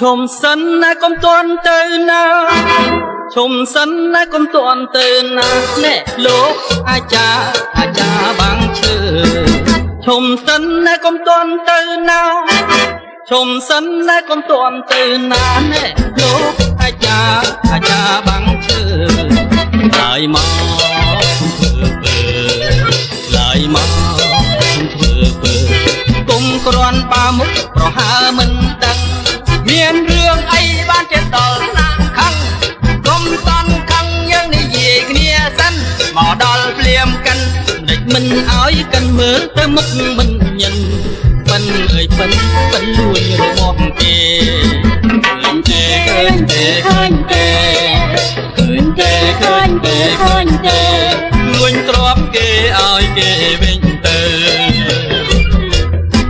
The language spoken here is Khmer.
ឈុំសិនណាកុំតន់ទៅណាឈុំសិនណាកុំតន់ទៅណាណែលោកអាចារ្យអាចារ្យបាងឈើឈុំសិនណាកុំតន់ទៅណាឈុំសិនណាកុំតន់ទៅណាណែលោកអាចារ្យអាចារ្យបាងឈើឡើយមកធ្វើពើឡើយមកធ្វើពើគុំក្រាន់បាមុខប្រហើមិនដឹង មានរឿងអីបានចេះដល់ថ្នាក់ខឹងកុំតន់ខឹងយើងនិយាយគ្នាសិនមកដល់ភ្លាមកិន ដេចមិនអោយកិនមើលទៅមុខមិនញិនប៉ិនអើយប៉ិនប៉ិនលួចរបស់គេឃើញទេឃើញទេឃើញទេឃើញទេឃើញទេឃើញទេ។